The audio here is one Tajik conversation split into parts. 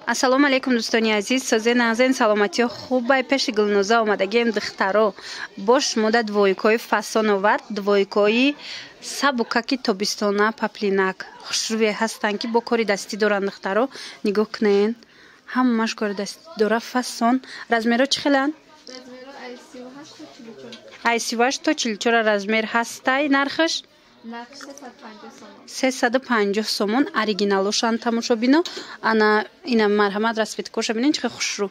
Ассалому алайкум, дӯстони азиз, созен, азен, саломатиё хубай. Пеши Гулноза омадагием, духтаро. Бош мода двойкои фасон овард, двойкои сабукаки тобистона, паплинак хушрӯе ҳастанд, ки бо кори дастӣ доранд. Духтаро, нигоҳ кунен, ҳамаш кори дастӣ дора, фасон. Размеро чӣ хеланд? Ай 38 то 44 размер ҳастай. Нархаш 350 сомон. Оригиналошан, тамошобино. Ана ина, марҳамат, расцветкоша бинен, чӣ хел хушрӯ.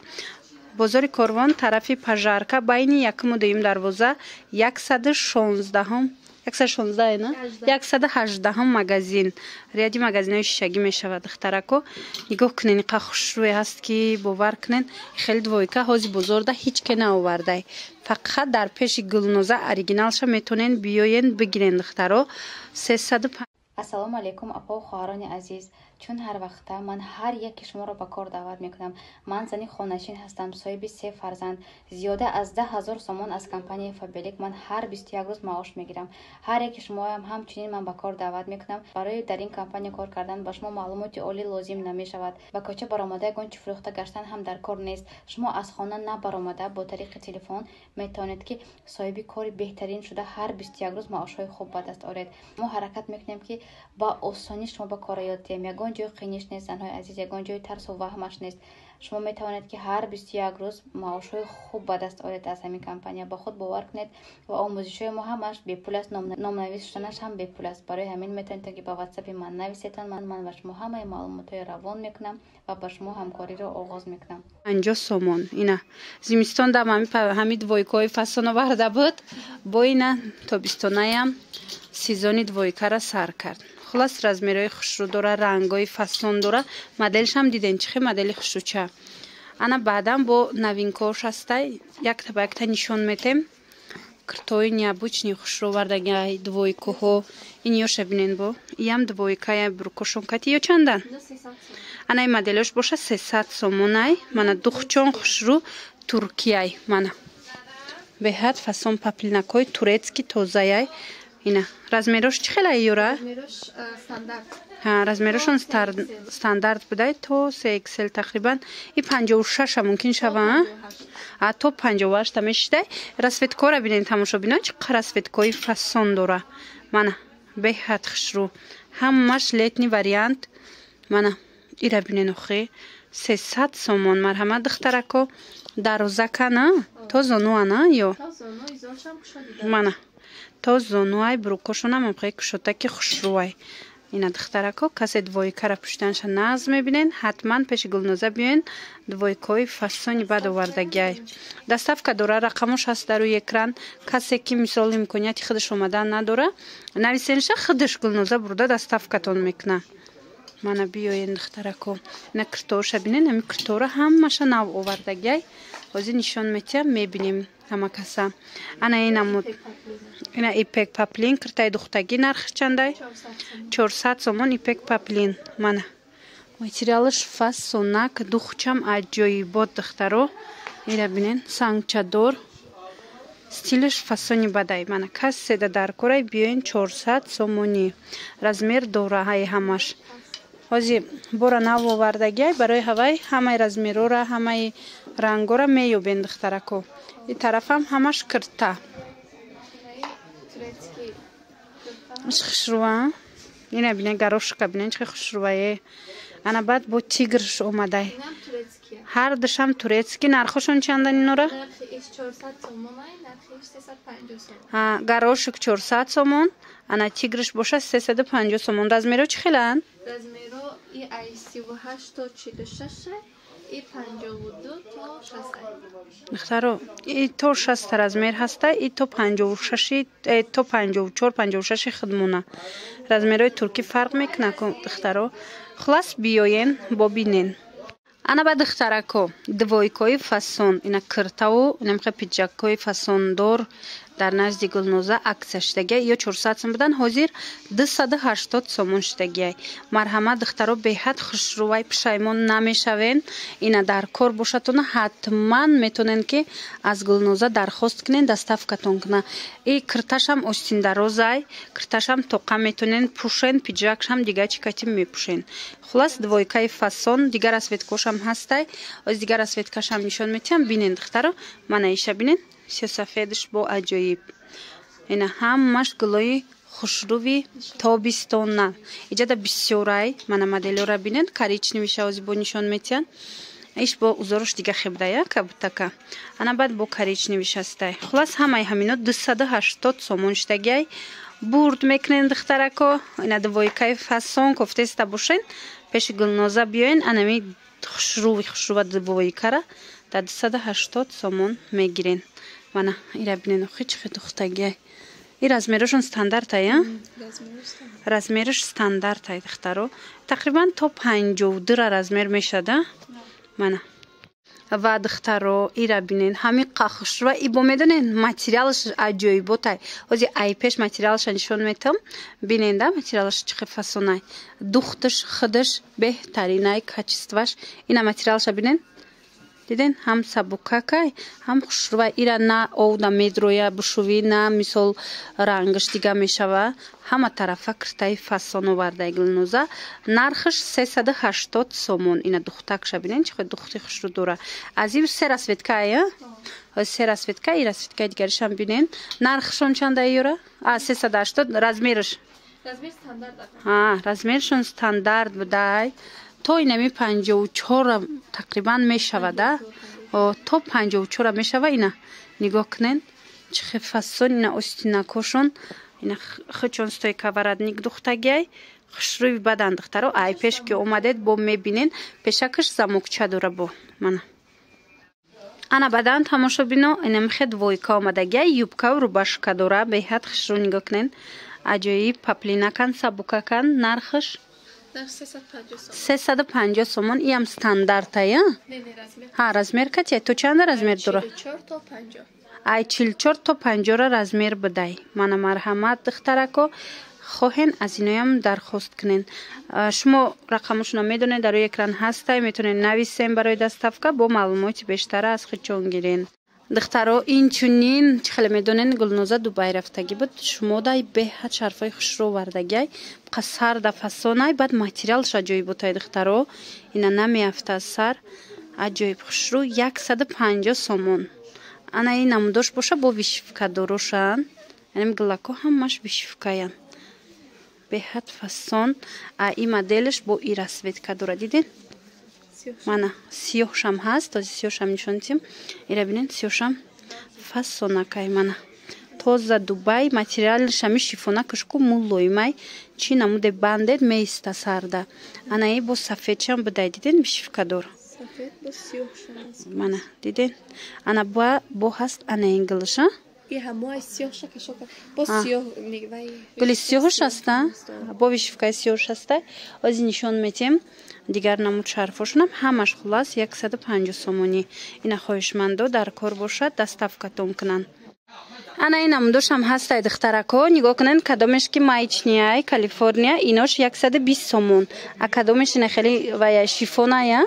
Бозори Корвон, тарафи Пожарка, байни якуму дуюм дарвоза, 116-ум, 116 на, 118-ум магазин, ряди магазинҳои шишагӣ мешавад. Духтарако, нигоҳ кунен, иқа хушрӯе ҳаст, ки бовар кунен, хеле двойка ҳози бозорда ҳеҷ ке наовардай. Фақат дар пеши Гулноза оригиналша метонен биёен, бигирен, духтаро. Сесаду Ассалому алайкум, апо, хоҳарони азиз. Чун ҳар вақта ман ҳар яке шуморо ба кор даъват мекунам. Ман зани хонашин ҳастам, соҳиби се фарзанд. Зиёда аз 10 000 сомон аз компанияи Фаберлик ман ҳар 21 рӯз маош мегирам. Ҳар яке шумоам ҳамчунин ман ба кор даъват мекунам. Барои дар ин компания кор кардан ба шумо маълумоти олӣ лозим намешавад. Ба кӯча баромада ягон чӣ фурӯхта гаштан ҳам дар кор нест. Шумо аз хона набаромада, бо тариқи телефон метавонед, ки соҳиби кори беҳтарин шуда, ҳар 21 рӯз маошҳои хуб ба даст оред. Мо ҳаракат мекунем, ки ба осонӣ шумо ба кора ёд диҳем. Ягон ҷои қиниш нест, занҳои азиз, ягон ҷои тарсу ваҳмаш нест. Шумо метавонед, ки ҳар 21 рӯз маошҳои хуб ба даст оред аз ҳамин компания. Ба худ бовар кунед ва омӯзишҳои мо ҳамаш бепул аст, номнавис шуданаш ҳам бепул аст. Барои ҳамин метавонед, ки ба ватсапи ман нависетон. Ман ба шумо ҳамаи маълумотҳои равон мекунам ва ба шумо ҳамкориро оғоз мекунам. 50 сомон. Ина зимистон дам ҳами двойкаҳои фасон оварда буд, бо ина тобистонаям сезони двойкара сар кард. Хулас, размерҳои хушрӯ дора, рангҳои фасон дора. Моделшам диден, чӣ хел модели хушрӯча. Ана баъдан бо новинкаош ҳастай, якта ба якта нишон метем. Киртои необычный хушрӯ овардагай, двойкаҳо. Ин ёша бинен, бо иям двойкая, брюкошон кати. Ё чандан? Ана ин моделош боша 300 сомонай. Мана духчон хушрӯ, туркияй. Мана беҳад фасон, паплинакҳои турецкий тозаяй. Ина размерош чӣ хелай, юра? Размерошон стандарт будай, то се XL тақрибан. И 56-а мумкин шава, а то 58-та мешидай. Расцветкора бинен, тамошобино, чӣ расцветкои фасон дора. Мана беҳад хушрӯ, ҳамаш летний вариант. Мана ира бинен, охи, 300 сомон. Марҳамат, духтарако. Дарозакана, то зонуана ё мана то зонуай. Брюкошонам ҳамхеле кушотаки хушрӯай. Ина, духтарако, касе двойкара пӯшиданша нағз мебинен, ҳатман пеши Гулноза биёен. Двойкаҳои фасони бад овардагиай. Доставка дора, рақамош ҳаст дар рӯи экран. Касе ки, мисол, имконияти худаш омадан надора, нависенша, худаш Гулноза бурда доставкатон мекуна. Мана биёен, духтарако. Ина киртооша бинен, ҳами киртоора ҳамаша нав овардагиай. Ҳозир нишон метиҳам, мебинем ҳама каса. Ана инамуд, ина ипек паплин, киртаи духтагӣ. Нархш чандай? 400 сомон ипек паплин. Мана материалаш фасонак, духчам аҷоибот. Духтаро, ира бинен, сангчадор, стилаш фасони бадай. Мана каседа дар корай, биёен, 400 сомонӣ. Размер дораҳаи ҳамаш. Ҳозир бора нав овардагиай, барои ҳавай ҳамаи размерора, ҳамаи рангора меёбен, духтарако. И тарафам ҳамаш кирта хушрӯа. Ина бинен, горошка бинен, чӣ хушрӯае. Ана баъд бо тигрш омадай. Ҳар душам турецкий. Нархошон чандан инора? Горошек 400 сомон, ана тигрш боша 350 сомон. Размеро чӣ хеланд? Размеро и ай 38 то 46, и 52 то 60. Духтаро, и то 60 размер ҳаста, и то 56-и, то 54, 56-и худмона. Размерҳои туркӣ фарқ мекунад, духтаро. Хулас, биёен, бобинен. Ана ба духтарако, двойкои фасон. Ина киртаву инамхе пиджакҳои фасондор. Дар назди Гулноза аксия шудагиай, ё 400 сум будан, ҳозир 280 сомон шудагиай. Марҳамат, духтаро, беҳад хушрӯвай, пушаймон намешавен. Ина дар кор бошатона ҳатман метонен, ки аз Гулноза дархост кунен, доставкатон куна. И кирташам остиндарозай, кирташам тоқа метонен пӯшен, пиджакшам дига чӣ кати мепӯшен. Хулас, двойкаи фасон, дигар расцветкошам ҳастай. Оз дигар расцветкашам нишон метиҳам, бинен, духтаро, мана иша бинен, сиёсафедаш бо аҷоиб. Ина ҳамаш гулои хушрӯви тобистона. Иҷада бисёрай, мана моделёра бинен, коричневиша ози бо нишон метиҳанд. Иш бо узоруш дига хебдая, кабутака. Ана баъд бо коричневиш ҳастай. Хулас, ҳамаи ҳамино 280 сомон шудагиай. Бурд мекунен, духтарако, ина двойкаи фасон кофтеста бошен, пеши Гулноза биёен, анами хушрӯви хушрӯва двойкара дар 280 сомон мегирен. Мана ира бинен, охи чӣ духтагиай. И размерошон стандартай, а? Размераш стандартай, духтаро. Тақрибан то 52 размер мешада. Мана. Ва духтаро, ира бинен, ҳами хушрӯва, и бо медонен, материалаш аҷоиботай. Ҳози ай пеш материалаша нишон метам. Бинен да, материалаш чӣ хел фасонай. Духташ, худаш беҳтаринай, качестваш. Ина материалаша бинен. Диден, ҳам сабукакай, ҳам хушрӯва. Ира на овда медроя бушувӣ, на мисол рангаш дига мешава. Ҳама тарафа киртаи фасон овардаи Гулноза. Нархаш 380 сомон. Ина духтакша бинен, чӣ хел духти хушрӯ дора. Аз ин се расцветкая, се расцветка, и расцветкаи дигаришам бинен. Нархшон чанда ёра? А, 380 размераш. Размершон стандарт будай. То инами 54 тақрибан мешавада. То 54 мешава. Ина нигоҳ кунен, чӣ хел фасон, ина остинакошон, ина хучон стойка воротник духтагиай, хушрӯи бадан, духтаро. Ай пеш ки омадед, бо мебинен, пешакаш замокча дора бо. Мана. Ана бадан, тамошобино, инамихе двойка омадагиай, юбкау рубашка дора, беҳад хушрӯ, нигоҳ кунен. Аҷоиб поплинакан, сабукакан, нархаш 350 сомон. Иам стандартая? Ҳа, размер катия. То чанда размер дора? Ай 44 то 50 размер будай. Мана, марҳамат, духтарако, хоҳен аз иноям дархост кунен. Шумо рақамошонро медонед, дар рӯи экран ҳастай, метавонед нависем барои доставка, бо маълумоти бештара аз худчон гирен. Духтаро, инчунин чӣ хеле медонен, Гулноза Дубай рафтагӣ буд. Шумо дай беҳад шарфҳои хушрӯ овардагиай, сарда фасонай, баъд материалш аҷоиботай, духтаро. Ина намеафта аз сар, аҷоиб хушрӯ, 150 сомон. Ана ин намудош боша, бо вышивка дорошан. Анам гилако ҳамаш вышивкаян. Беҳад фасон. А и моделаш бо и расцветка дора, диден? Мана сиёҳшам ҳаст, този сиёҳшам нишон дидем. Ира бинен, сиёҳшам фасонакай, мана. Тоза Дубай, материалшами шифонакашку мулоимай, чӣ намуде бандед меиста сарда. Ана и бо сафедшам будай, диден, вышивка дор. Мана, диден? Ана бо ҳаст ана ин гилаша. Гули сиёҳш аста, бо вышивкаи сиёҳш аста. Ози нишон метем дигар намуд шарфошонам, ҳамаш хулас 150 сомонӣ. Ина хоҳишмандо дар кор бошад, доставкатон кунанд. Ана ин намудошам ҳастай, духтарако, нигоҳ кунед, кадомеш ки маечныяй, Калифорния, инош 120 сомон. А кадомеш ина хеле вая шифоная,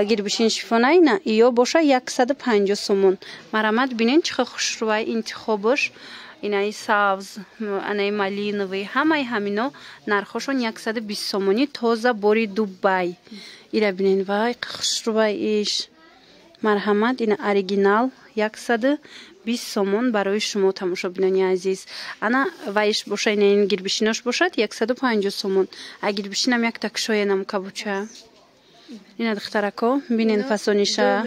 гирбишин шифона, ина иё боша 150 сомон. Марамат, бинен, чӣ хел хушрӯвай интихобаш. Инаи сабз, анаи малиновый, ҳамаи ҳамино нархошон 120 сомонӣ, тоза бори Дубай. Ира бинен, вай хушрӯвай иш. Марҳамат, ина оригинал 120 сомон барои шумо, тамошобинони азиз. Ана вайш боша, ина ин гирбишинош бошад 150 сомон. А гирбишинам якта кушоянам кабуча. Ина, духтарако, бинен фасониша.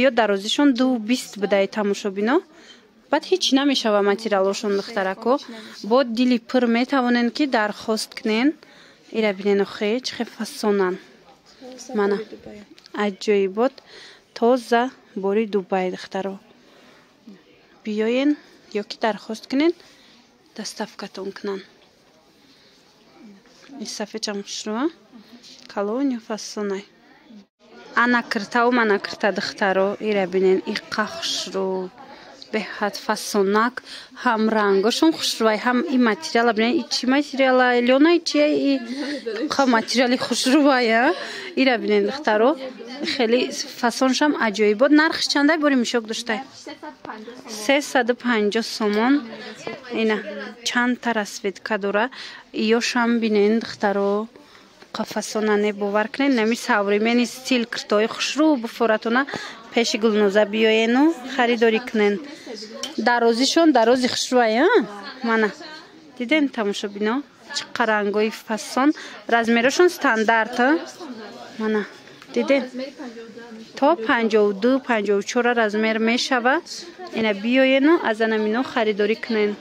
Ё дарозишон 2,20 будай, тамошобино. Баъд ҳеҷ намешава материалошон, духтарако. Бо дили пур метавонен, ки дархост кунен. Ира бинен, охе чӣ хел фасонан. Мана аҷоибот, тоза бори Дубай, духтаро. Биёен ё ки дархост кунен, доставкатон кунанд. И сафедшам хушрӯа, калони фасонай. Ана киртау, мана кирта, духтаро, ира бинен, иққа хушрӯ. Беҳад фасонак, ҳам рангошон хушрӯвай, ҳам и материала бинед. И чӣ материала, Лёна, чия? И қа материали хушрӯвай, а ира бинед, духтаро, хеле фасоншам аҷоибот. Нархш чандай, бори мишок доштай? 350 сомон. Ина чандта расцветка дора. Иёшам бинен, духтаро, қафасона не, бовар кунед, нами современный стиль киртои хушрӯ буфоратона пеши Гулноза биёену харидорӣ кунен. Дарозишон дарози хушрӯай, мана дидем, тамошобино, чӣ рангои фасон. Размерошон стандарт, мана дидем, то 52, 54 размер мешава. Ина биёену аз анамино харидорӣ кунен.